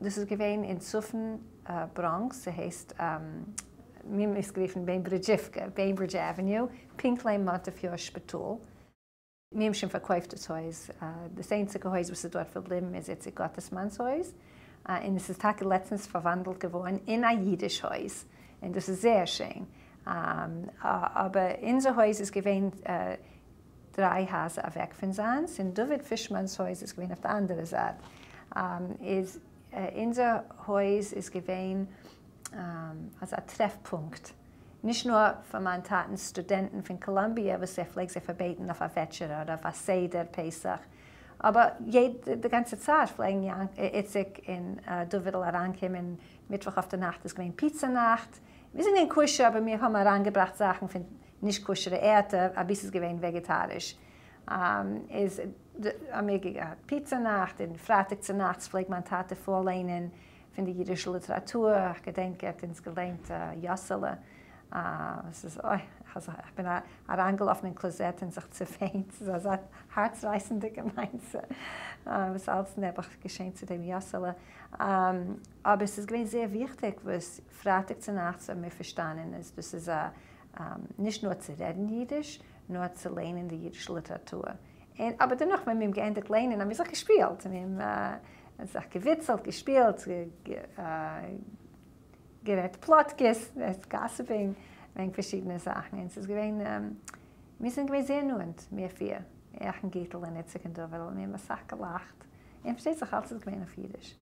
דאס איז געווען אין צפון בראנקס, ס'הייסט, מיר האבן עס גערופן בעינברידזשיווקע, Bainbridge Avenue, פונקט לעבן מאנטעפיור שפיטאל. מיר האבן שוין פארקויפט דאס הויז, דאס איינציגע הויז וואס איז דארט פארבליבן איז איציק גאטעסמאן'ס הויז, און עס איז טאקע לעצטנס פארוואנדלט געווארן אין א אידיש הויז, און דאס איז זייער שיין. אבער אונזער הויז איז געווען דריי הייזער אוועק פון זיינס, און דוד פישמאן'ס הויז איז געווען אויף די אנדערע זייט. איז אונזער הויז איז געווען אזא טרעפפונקט, נישט נאר פאר מיין טאטנ'ס סטודענטן פון קאלאמביע וואס ער פלעג זיי פארבעטן אויף א וועטשערע אדער אויף א סדר פסח, אבער די גאנצע צייט פלעגן איציק און דוד'ל אריינקומען, מיטוואך אויף די נאכט איז געווען פיצא נאכט, מיר זענען געווען כשר אבער מיר האבן אריינגעבראכט זאכן פון נישט כשר'ע ערטער, אבי ס'איז געווען וועגעטאריש, איז האמיר געהאט פיצא נאכט, און פרייטאג צונאכטס פלעגט מיין טאטע פארליינען פון די אידישע ליטעראטור, איך געדענק ער האט אונז געליינט יאסעלע, עס איז אוי, איך בין אריינגעלאפן אין קלאזעט און זיך צעוויינט, ס'איז אזא הארצרייסנדיגע מעשה וואס אלץ נעבעך געשען צו דעם יאסעלע, אבער ס'איז געווען זייער וויכטיג וואס פרייטאג צונאכטס האבן מיר פארשטאנען אז דאס איז א נישט נאר צו רעדן אידיש, נאר צו ליינען די אידישע ליטעראטור. און אבער דערנאך ווען מיר האבן געענדיגט ליינען האבן מיר זיך געשפילט, מיר האבן זיך געוויצלט, געשפילט, גערעדט פלאטקעס, gossiping, וועגן פארשידענע זאכן, און ס'איז געווען, מיר זענען געווען זייער נאנט, מיר פיר, איך און גיטל און איציק און דוד'ל, מיר האבן אסאך געלאכט, און פארשטייט זיך אלץ איז געווען אויף אידיש.